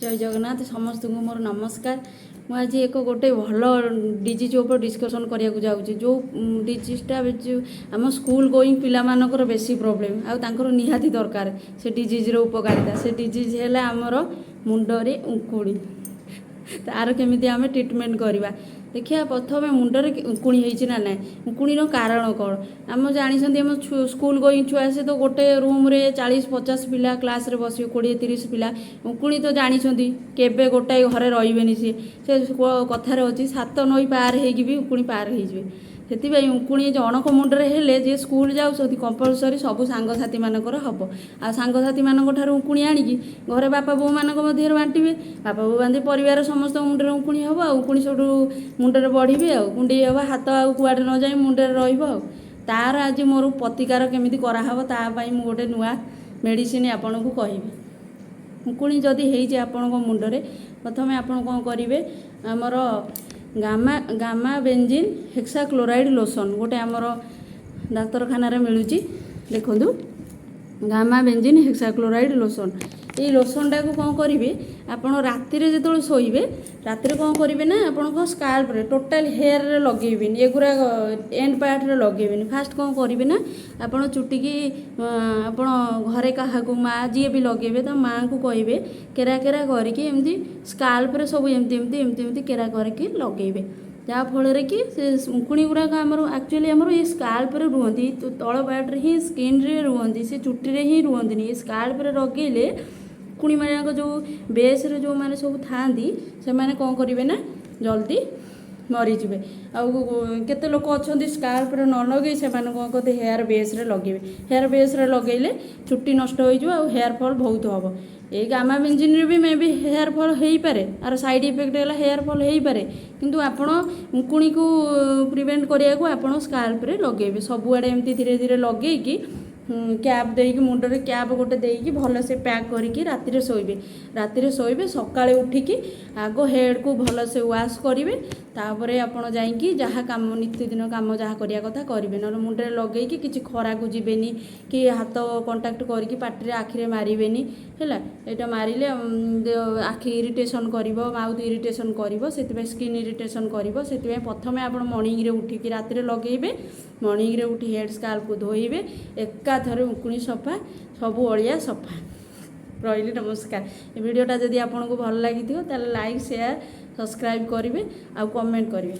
ଜୟ ଜଗନ୍ନାଥ। ସମସ୍ତଙ୍କୁ ମୋର ନମସ୍କାର। ମୁଁ ଆଜି ଏକ ଗୋଟେ ଭଲ ଡିଜିଜ୍ ଉପରେ ଡିସ୍କସନ୍ କରିବାକୁ ଯାଉଛି, ଯେଉଁ ଡିଜିଜ୍ଟା ଯେଉଁ ଆମ ସ୍କୁଲ ଗୋଇଂ ପିଲାମାନଙ୍କର ବେଶୀ ପ୍ରୋବ୍ଲେମ୍ ଆଉ ତାଙ୍କର ନିହାତି ଦରକାର ସେ ଡିଜିଜ୍ର ଉପକାରିତା। ସେ ଡିଜିଜ୍ ହେଲା ଆମର ମୁଣ୍ଡରେ ଉଙ୍କୁଣି। ତାର କେମିତି ଆମେ ଟ୍ରିଟମେଣ୍ଟ କରିବା, ଦେଖିବା। ପ୍ରଥମେ ମୁଣ୍ଡରେ ଉଙ୍କୁଣି ହେଇଛି ନା ନାହିଁ, ଉଙ୍କୁଣିର କାରଣ କ'ଣ? ଆମ ଜାଣିଛନ୍ତି, ଆମ ସ୍କୁଲ ଗୋଇଂ ଛୁଆ, ସେ ତ ଗୋଟେ ରୁମ୍ରେ 40-50 ପିଲା କ୍ଲାସ୍ରେ ବସିବେ, 20-30 ପିଲା। ଉଙ୍କୁଣି ତ ଜାଣିଛନ୍ତି, କେବେ ଗୋଟାଏ ଘରେ ରହିବେନି ସିଏ। ସେ କଥାରେ ଅଛି, ସାତ ନଈ ପାର ହେଇକି ବି ଉଙ୍କୁଣି ପାର ହେଇଯିବେ। ସେଥିପାଇଁ ଉଙ୍କୁଣି ଜଣଙ୍କ ମୁଣ୍ଡରେ ହେଲେ, ଯିଏ ସ୍କୁଲ ଯାଉଛନ୍ତି, କମ୍ପଲସରି ସବୁ ସାଙ୍ଗସାଥିମାନଙ୍କର ହେବ। ଆଉ ସାଙ୍ଗସାଥିମାନଙ୍କ ଠାରୁ ଉଙ୍କୁଣି ଆଣିକି ଘରେ ବାପା ବୋଉମାନଙ୍କ ମଧ୍ୟରେ ବାଣ୍ଟିବେ। ବାପା ବୋଉ ବାଣ୍ଟି ପରିବାର ସମସ୍ତଙ୍କ ମୁଣ୍ଡରେ ଉଙ୍କୁଣି ହେବ। ଆଉ ଉଙ୍କୁଣି ସେଠୁ ମୁଣ୍ଡରେ ବଢ଼ିବେ ଆଉ କୁଣ୍ଡେଇ ହେବ, ହାତ ଆଉ କୁଆଡ଼େ ନ ଯାଇ ମୁଣ୍ଡରେ ରହିବ। ଆଉ ତାର ଆଜି ମୋର ପ୍ରତିକାର କେମିତି କରାହେବ, ତା ପାଇଁ ମୁଁ ଗୋଟେ ନୂଆ ମେଡ଼ିସିନ ଆପଣଙ୍କୁ କହିବି। ଉଙ୍କୁଣି ଯଦି ହେଇଛି ଆପଣଙ୍କ ମୁଣ୍ଡରେ, ପ୍ରଥମେ ଆପଣ କ'ଣ କରିବେ? ଆମର ଗାମା ବେଞ୍ଜିନ୍ ହେକ୍ସାକ୍ଲୋରାଇଡ଼୍ ଲୋସନ୍ ଗୋଟେ ଆମର ଡାକ୍ତରଖାନାରେ ମିଳୁଛି। ଦେଖନ୍ତୁ, ଗାମା ବେଞ୍ଜିନ୍ ହେକ୍ସାକ୍ଲୋରାଇଡ଼୍ ଲୋସନ୍। ଏଇ ଲୋସନ୍ଟାକୁ କ'ଣ କରିବେ ଆପଣ? ରାତିରେ ଯେତେବେଳେ ଶୋଇବେ, ରାତିରେ କ'ଣ କରିବେ ନା, ଆପଣଙ୍କ ସ୍କାଲ୍ପରେ, ଟୋଟାଲ୍ ହେୟାରରେ ଲଗେଇବେନି, ଏଗୁଡ଼ା ଏଣ୍ଡ ପାର୍ଟରେ ଲଗେଇବେନି। ଫାଷ୍ଟ କ'ଣ କରିବେ ନା, ଆପଣ ଚୁଟିକି ଆପଣ ଘରେ କାହାକୁ, ମା ଯିଏ ବି ଲଗେଇବେ, ତା ମାଆଙ୍କୁ କହିବେ, କେରା କେରା କରିକି ଏମିତି ସ୍କାଲ୍ପରେ ସବୁ ଏମିତି ଏମିତି ଏମିତି ଏମିତି କେରା କରିକି ଲଗେଇବେ। ଯାହାଫଳରେ କି ସେ ଉଙ୍କୁଣି ଗୁଡ଼ାକ ଆମର ଆକ୍ଚୁଆଲି ଆମର ଏଇ ସ୍କାଲ୍ପରେ ରୁହନ୍ତି, ତଳ ପାର୍ଟରେ ହିଁ, ସ୍କିନ୍ରେ ରୁହନ୍ତି, ସେ ଚୁଟିରେ ହିଁ ରୁହନ୍ତିନି। ଏ ସ୍କାଲ୍ପରେ ଲଗେଇଲେ ଉଙ୍କୁଣିମାନଙ୍କ ଯେଉଁ ବେସ୍ରେ ଯେଉଁମାନେ ସବୁ ଥାଆନ୍ତି, ସେମାନେ କ'ଣ କରିବେ ନା, ଜଲ୍ଦି ମରିଯିବେ। ଆଉ କେତେ ଲୋକ ଅଛନ୍ତି, ସ୍କାଲ୍ପରେ ନ ଲଗେଇ ସେମାନେ କ'ଣ କରନ୍ତି? ହେୟାର ବେସ୍ରେ ଲଗେଇବେ। ହେୟାର ବେସ୍ରେ ଲଗେଇଲେ ଚୁଟି ନଷ୍ଟ ହୋଇଯିବ ଆଉ ହେୟାର ଫଲ୍ ବହୁତ ହେବ। ଏଇ ଗାମା ବେଞ୍ଜିନ୍ରେ ବି ମେ ବି ହେୟାର ଫଲ୍ ହେଇପାରେ। ଆର ସାଇଡ଼୍ ଇଫେକ୍ଟ ହେଲା ହେୟାର ଫଲ୍ ହେଇପାରେ। କିନ୍ତୁ ଆପଣ ଉଙ୍କୁଣିକୁ ପ୍ରିଭେଣ୍ଟ କରିବାକୁ ଆପଣ ସ୍କାଲ୍ପରେ ଲଗେଇବେ। ସବୁଆଡ଼େ ଏମିତି ଧୀରେ ଧୀରେ ଲଗେଇକି, କ୍ୟାପ୍ ଦେଇକି, ମୁଣ୍ଡରେ କ୍ୟାପ୍ ଗୋଟେ ଦେଇକି, ଭଲସେ ପ୍ୟାକ୍ କରିକି ରାତିରେ ଶୋଇବେ। ରାତିରେ ଶୋଇବେ, ସକାଳେ ଉଠିକି ଆଗ ହେଡ଼୍କୁ ଭଲସେ ୱାଶ୍ କରିବେ। ତାପରେ ଆପଣ ଯାଇକି ଯାହା କାମ, ନିତ୍ୟଦିନ କାମ ଯାହା କରିବା କଥା କରିବେ। ନହେଲେ ମୁଣ୍ଡରେ ଲଗେଇକି କିଛି ଖରାକୁ ଯିବେନି କି ହାତ କଣ୍ଟାକ୍ଟ କରିକି ପାଟିରେ, ଆଖିରେ ମାରିବେନି। ହେଲା, ଏଇଟା ମାରିଲେ ଆଖି ଇରିଟେସନ୍ କରିବ, ମାଉଥ୍ ଇରିଟେସନ୍ କରିବ, ସେଥିପାଇଁ ସ୍କିନ୍ ଇରିଟେସନ୍ କରିବ। ସେଥିପାଇଁ ପ୍ରଥମେ ଆପଣ ମର୍ଣ୍ଣିଂରେ ଉଠିକି, ରାତିରେ ଲଗେଇବେ, ମର୍ଣ୍ଣିଂରେ ଉଠି ହେଡ଼୍ ସ୍କାଲ୍ପକୁ ଧୋଇବେ। ଏକାଥରେ ଉଙ୍କୁଣି ସଫା, ସବୁ ଅଳିଆ ସଫା। ରହିଲି, ନମସ୍କାର। ଏ ଭିଡ଼ିଓଟା ଯଦି ଆପଣଙ୍କୁ ଭଲ ଲାଗିଥିବ, ତାହେଲେ ଲାଇକ୍, ସେୟାର, ସବସ୍କ୍ରାଇବ୍ କରିବେ ଆଉ କମେଣ୍ଟ କରିବେ।